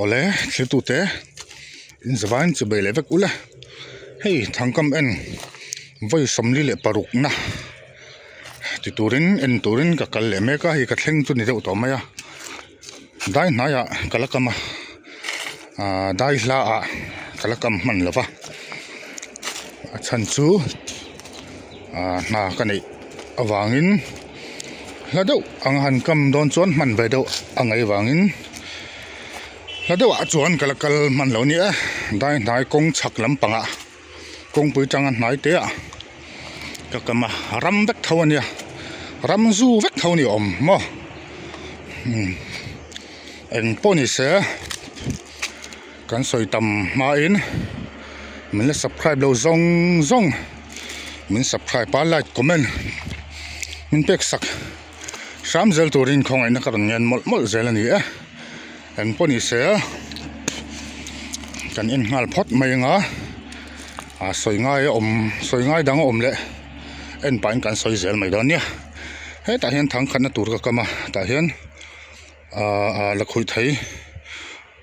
Awle thiltute in zavain chu bei leh vek ula hei thangkam en vawi 46 na ti turin en turin ka kal leh mek a hei ka thleng chu ni deuh tawh mai a dai hnaiah ka la kam a ahh dai hla ah ka la kam hman lo va a chhan chu ahh hna ka neih avangin hla deuh ang han kam dawn chuan hman ve deuh a ngaih avangin hla deuh ah chuan ka la kal hman lo nia dai hnai kawng chhak lampangah kawngpui tanga hnai te ah ka kam a ram vek tho a nia ram zu vek tho a ni awm maw umm eng pawh ni se kan sawi tam hmain min la subscribe lo zawng zawng min subscribe a like comment min pek sak hram zel turin khawngaihna ka rawn ngen mawlh mawlh zel a ni e eng pawh ni se kan en nghal phawt mai anga ah sawi ngai a awm sawi ngai dang a awm leh en pahin kan sawi zel mai dawn nia hetah hian thangkhatna tur ka kam a tah hian ah ah la khawih thei.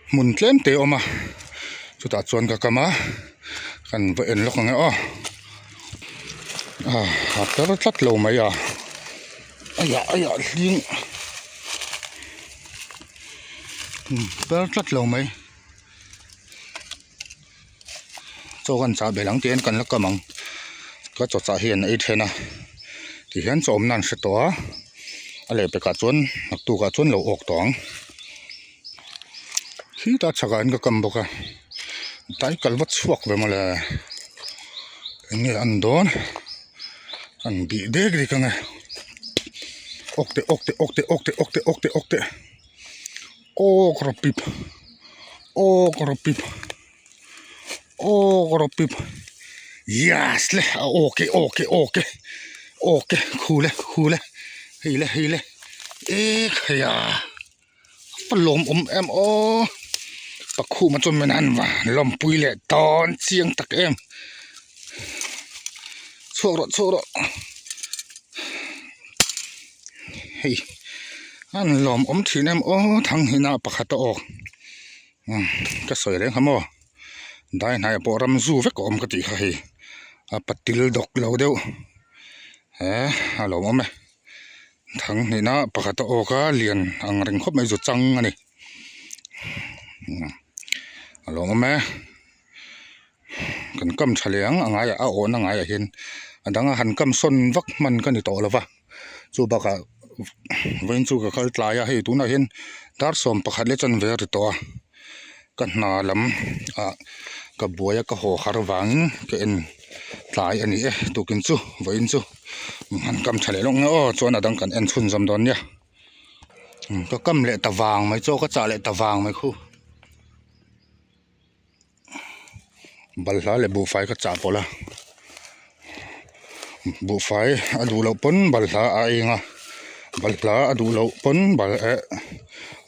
Hmun tlem te a awm a chutah chuan ka kam a kan va en lawk ang e aw ah a per tlat lo mai a aiah aiah hling per tlat lo mai chaw kan chah belh ang tih hian kan la kam ang ka chaw chah hi an ei then a tihian chaw awmna an hre tawh a a lehpekah chuan naktukah chuan lo awk tawh ang. Khitah chhakah hian ka kam bawk a tlai kal va chhuak ve mawle eng nge an dawn an bih dek dek ang e awk teh awk teh awk teh awk teh awk teh awk teh awk teh awk rawh pip awk rawh pip awk rawh pip yes le a awk e awk e awk e awk e khu le khu le hei le hei le ekhei a. A lawmawm em aw pakhuma chuan min han lawmpui leh dawn chiang tak em chhuak rawh chhuak rawh hei an lawmawm thin em aw thanghnihna pakhat a awk ka sawi reng kha maw dai hnaiah pawh ram zu vek a awm ka tih kha hei a patil dawk lo deuh he a lawmawm e. Thang hnihna pakhat a awk a lian ang reng khawp mai zu chang a ni a lawmawm e kan kam tha leh ang a ngaiah a awhna ngaiah hian a dang a han kam sawn vak hman ka ni tawh lo va chu bakah vawiin chu ka kal tlai a hei tunah hian dar 11 leh chanve a ri tawh a ka hna lam ah ka buai a ka haw har vangin ka en tlai a ni e tukin chu vawiin chu han kam tha leh lawk nge aw chuan a dang kan en chhun zawm dawn nia ka kam leh ta vang mai chaw ka chah leh ta vang mai khu balhla leh buhfai ka chah pawlh a buhfai a duh loh pawn balhla a eng a balhla a duh loh pawn bal eh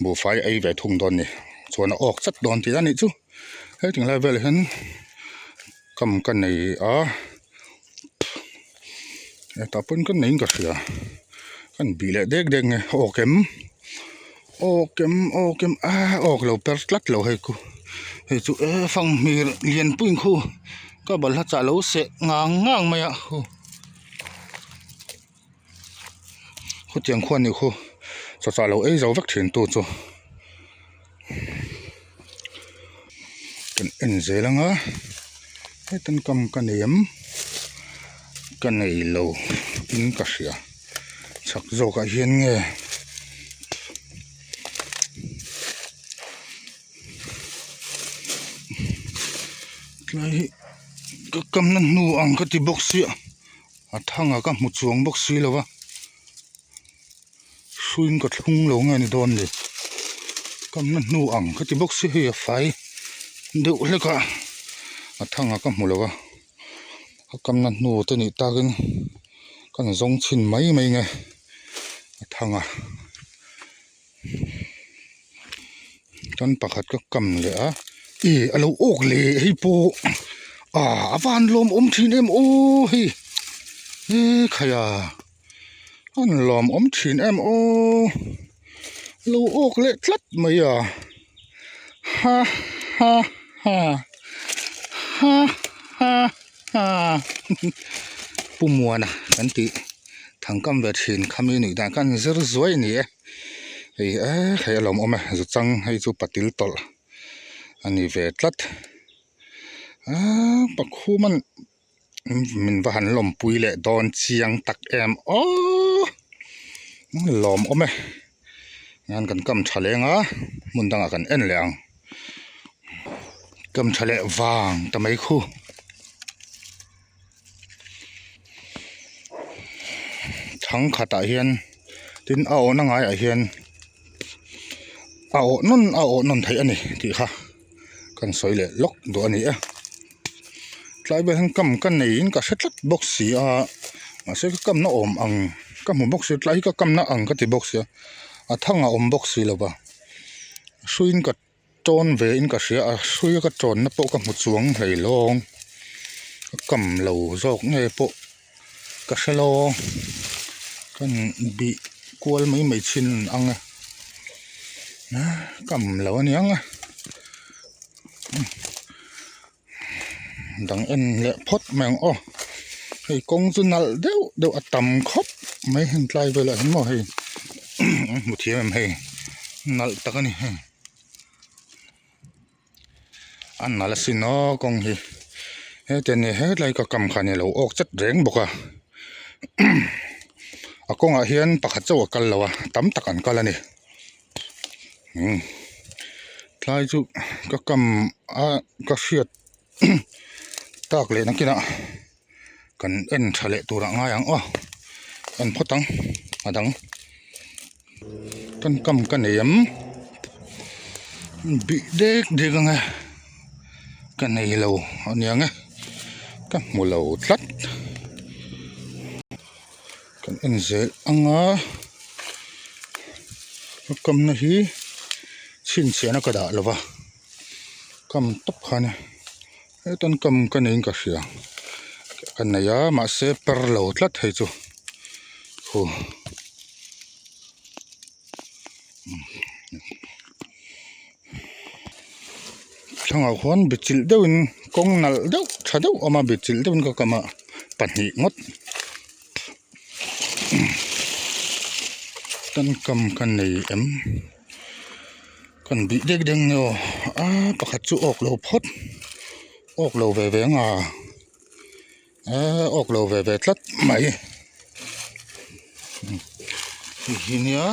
buhfai a ei ve thung dawn a ni chuan a awk chat dawn tih a nih chu heti lai velah hian kam ka nei a hetah pawn ka neiin ka hria kan bih leh dek dek nge awk em awk em awk em a awk lo per tlat lo hei khu hei chu e fanghmir lian pui khu ka balhla chah lo seh ngang ngang mai a khu khutiang khuan nih khu chaw chah lo ei zo vek thin tu chu kan en zel ang a hetan kam ka nei em ka nei lo in ka hria chhak zawk ah hian nge tlai hi ka kamna hnu ang ka ti bawk sia. A thanga ka hmu chuang bawk si lo va hruiin ka thlung lo nge ni dawn ni kamna hnu ang ka ti bawk si hei a fai deuh hlek a a thanga ka hmu lo va a kamna hnu te nih takin kan zawng chhin mai mai nge a thanga tan pakhat ka kam leh a ih a lo awk leh hei pawh ah a van lawmawm thin em aw hei e khai a an lawmawm thin em aw a lo awk leh tlat mai a. Ha ha ha ha ha ha Pu Muana kan tih thangkam ve thin kha mi nuih dan kha an zir zuai a ni e hei eh hei a lawmawm e zu chang hei chu patil tawlh a ni ve tlat aaa pakhum an min va han lawmpui leh dawn chiang tak em aww lawmawm e hian kan kam tha leng a hmun dangah kan en leh ang kam tha leh vang ta mai khu thangkhatah hian tin a awhna ngaiah hian a awh nawn a awh nawn theih a ni tih kha. Kan sawi leh lawk duh a ni e tlai vel hian kam ka neiin ka hre tlat bawk si a mahse ka kamna awm ang ka hmu bawk si tlai hi ka kamna ang ka ti bawk sia a thang a awm bawk si lo va hruiin ka tawn ve in ka hria a hrui a ka tawnna pawh ka hmu chuang hlei lawng ka kam lo zawk nge pawh ka hre lo kan bih kual mai mai thin ang e kam lo a niang a dang en leh phawt mai ang aw hei kawng chu nalh deuh deuh a tam khawp mai heng tlai velah hian maw hei an hmu thiam em hei nalh tak a ni hei. A nalh asin aw kawng hi heti ania hetlai ka kam khan ilo awk chat reng bawk a a kawngah hian pakhat chauh a kal lo a tam tak an kal a ni umm tlai chu ka kam a ka hriat tak leh nakinah kan en tha leh turah ngai ang aw en phawt ang a dang kan kam ka nei em bih dek dek ang e ka nei lo a niang e ka hmu lo tlat kan en zel ang a ka kamna hi chhinchhiahna ka dah lo va kam tawp khan e. Hetan kam ka neiin ka hria ka nei a mahse per lo tlat hei chu khu thlangah khuan bichilh deuhin kawng nalh deuh tha deuh a awm a bichilh deuhin ka kam a pahnih ngawt tan kam ka nei em. Kan bih dek dek nge aw a pakhat chu awk lo phawt awk lo ve ve anga eee awk lo ve ve tlat mai hei hi nia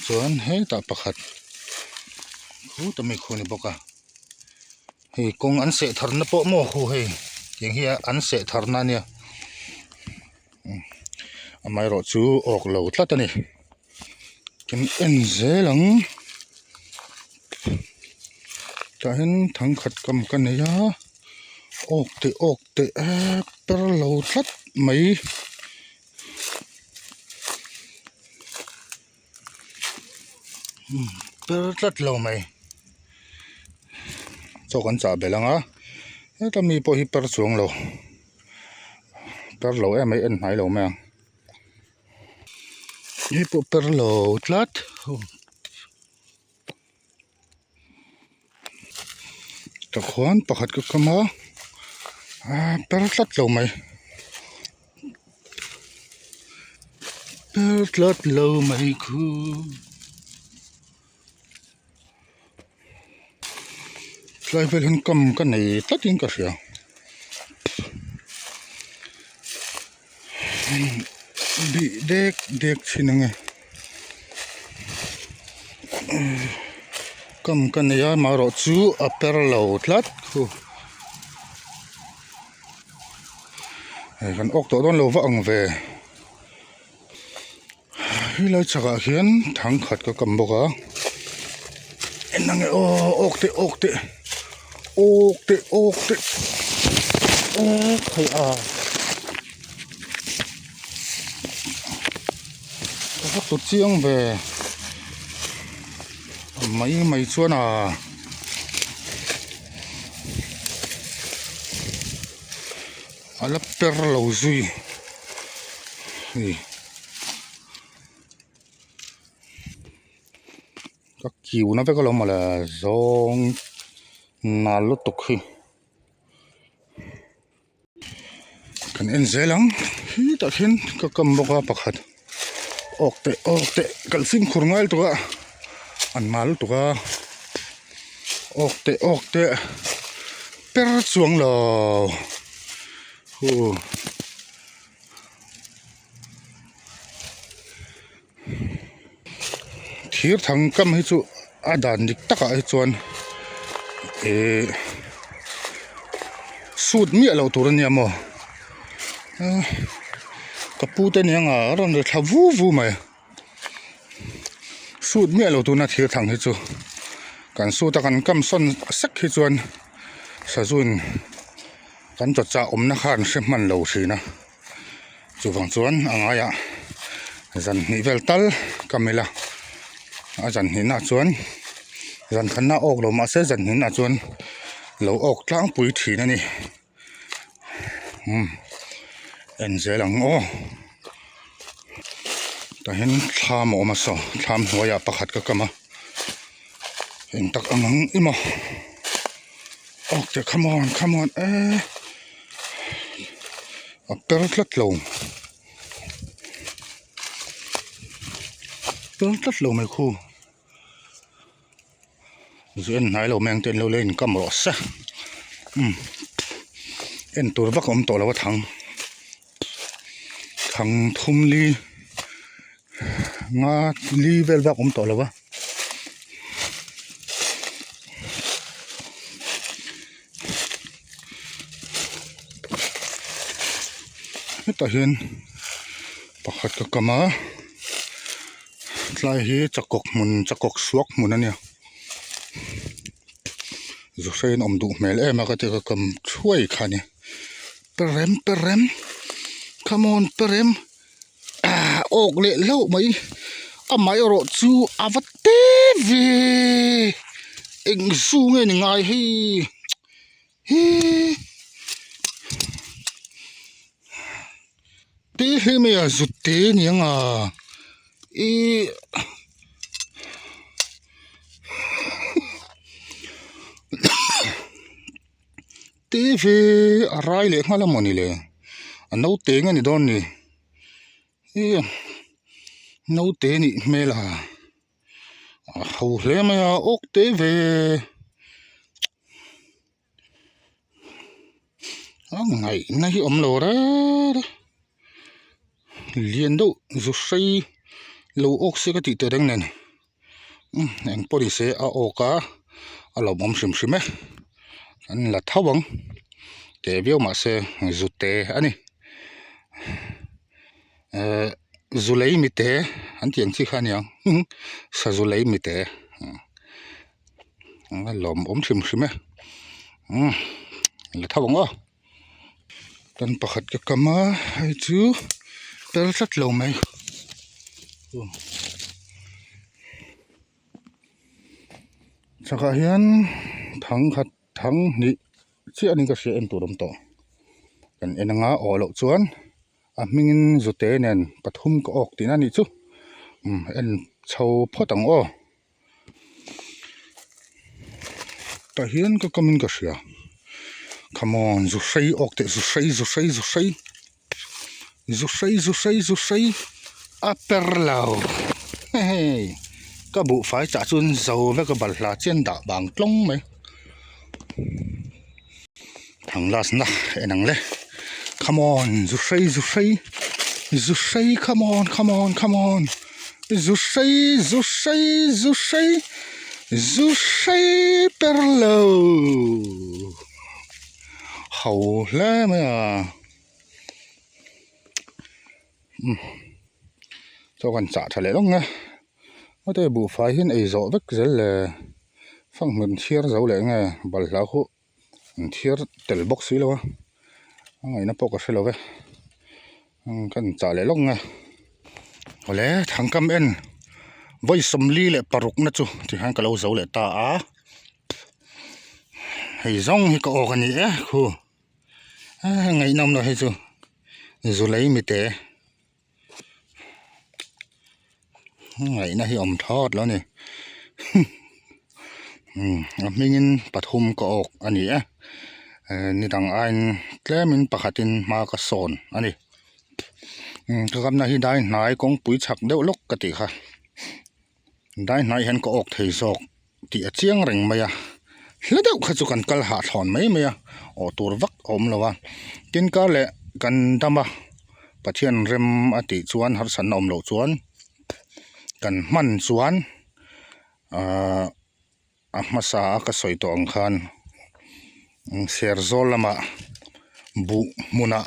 chuan hetah pakhat khutah mi khu a ni bawk a hei kawng an seh thar na pawh maw khu hei tiang hi an seh thar na ania amaherawh chu awk lo tlat a ni. Kan en zel ang tah hian thangkhat kam ka nei a awk teh awk teh eee per lo tlat mai per tlat lo mai chaw kan chah belh ang a heta mi pawh hi per chuang lo per lo em mai en hnai lo mai ang. Hei pawh per lo tlat tah khuan pakhat ka kam a ah per tlat lo mai per tlat lo mai khu tlai vel hian kam ka nei tlat in ka hria bih dek dek thin ang e kam ka nei a amaherawh chu a per lo tlat khu hei kan awk tawh dawn lo va ang ve. Helai chhakah hian thangkhat ka kam bawk a en ang e aw awk teh awk teh awk teh awk teh awk thei a ka va tlu chiang ve mai mai chuan a a la per lo zui hei ka kiu na vek alawm mawle zawng nal lutuk hi kan en zel ang hetah khian ka kam bawk a pakhat awk teh awk teh kal fimkhur ngai lutuk a an mal lutuk a awk teh awk teh per chuang lo huh. Thir thang kam hi chu a dan dik takah hi chuan ihh sut miah loh tur ania maw ka pu te nia nga a rawn ri thla vu vu mai sut miah loh tuna thir thang hi chu kan sut a kan kam sawn sek hi chuan sazu in kan chawchah awmna kha an hre hman lo thin a. Chuvang chuan a ngaiah zan hnih vel tal ka melh a, a zan hnihna chuan zan khatna a awk lo mahse zan hnihna chuan lo awk tlangpui thin a ni umm en zel ang aw tah hian thlam a awm a saw thlam hnuaiah pakhat ka kam a eng tak ang ang i maw awk teh come on come on eee. A per tlat lo per tlat lo mai khu zu en hnai lo mai ang te an lo la in kam rawh se umm en tur vak a awm tawh lo a thang thang thum li nga li vel vak a awm tawh lo a. Hetah hian pakhat ka kam a tlai hi chakawk hmun chakawk suak hmun a nia zu hrein awm duh hmel em a ka ti ka kam thuai kha a ni perem perem come on perem ah awk leh hlauh mai amaherawh chu a va te ve eng zu nge ni ngai hei hee te hle mai a zut te a ni ang a ihh te ve a rai leh nghal a mawni le a naute nge ni dawn ni ih naute nih hmel a a ho hle mai a awk te ve a ngaihna hi awm lo reng reng lian deuh zu hrei lo awk se ka tih teh reng nen eng pawh ni se a awk a a lawmawm hrim hrim e an la tho ang teh viau mahse zu te a ni ehh zu lei mi te an tih ang chi kha a ni ang sazu lei mi te a lawmawm hrim hrim e umm la tho ang aw. Tan pakhat ka kam a hei chu tel tlat lo mai chhakah hian thang khat thang hnih chiah anin ka hria en tur awm tawh kan en anga awh loh chuan a hmingin zute nen pathum ka awk tihna anih chu umm en chho phawt ang aw. Tah hian ka kamin ka hria come on zu hrei awk teh zu hrei zu hrei zu hrei zu hrei zu hrei zu hrei a per lo hehei ka buhfai chah chuan zo vek a balhla chian dah bang tlawng mai thang last na en ang le come on zu hrei zu hrei zu hrei come on come on come on zu hrei zu hrei zu hrei zu hrei per lo ho hle mai a umm chaw kan chah tha leh lawng a heti buhfai hian ei zawh vek zel le fanghmun chhiar zo leh nge balhla huh. An thiar tel bawk si lo a a ngaihna pawh ka hre lo ve ka in chah leh lawk nge awle thangkam en vawi sawmli leh paruk na chu tikhan ka lo zo leh ta a hei zawng hi ka awk a ni e khu ngaihnawm lo hei chu zu lei mite ngaihna hi awm thawt lo a ni. Umm a hmingin pathum ka awk a ni e ni dang aiin tlemin pakhatin hma ka sawn a ni umm ka kapna hi dai hnai kawngpui chhak deuh lawk ka tih kha dai hnai hian ka awk thei zawk tih a chiang reng mai a hla deuh kha chu kan kal hahthlawn mai mai a awh tur vak a awm lo a tin kar leh kan dam a Pathian rem a tih chuan harsatna awm loh chuan kan hman chuan. Ahh a hmasa a ka sawi tawh ang khan Serzawl lamah buh hmunah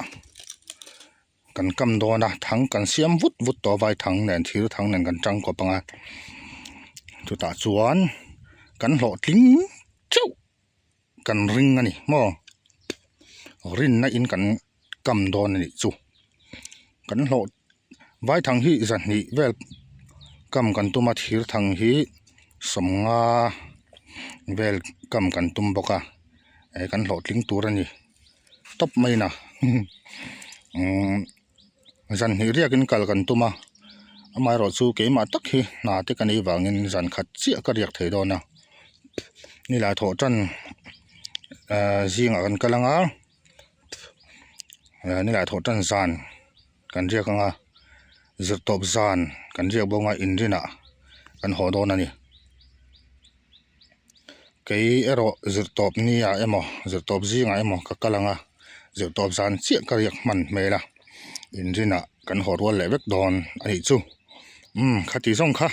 kan kam dawn a thang kan siam vut vut tawh a vai thang nen thir thang nen kan tang kawp ang a chutah chuan kan hlawhtling teuh kan ring a ni maw rinna in kan kam dawn a nih chu kan hlawh vaithang hi zahnih vel kam kan tum a thir thang hi sawmnga vel kam kan tum bawk a eh kan hlawhtling tur a ni tawp mai na umm zanhnih riakin kal kan tum a amaherawhchu keimah tak hi hna te ka nei vangin zan khat chiah ka riak thei dawn a nilai thawh tan ahh zingah kan kal ang a. Nilai thawh tan zan kan riak ang a zirtawp zan kan riak bawk ang a inrinah kan haw dawn a ni kei erawh zirtawp ni ah emaw zirtawp zingah emaw ka kal ang a zirtawp zan chiah ka riak hman hmel a inrinah kan haw rual leh vek dawn a nih chu umm khati zawng kha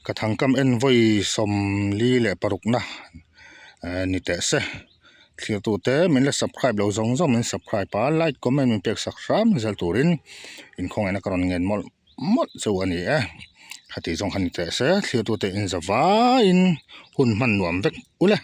ka thangkam en vawi 46 na ni teh se. Thirtute min la subscribe lo zawng zawng min subscribe a, like comment min pek sak hram zel turin inkhawngaihna ka rawn ngen mawlh mawlh chu a ni e. Khati zawng kha ni teh se, thirtute in za vaiin hun hman nuam vek ule.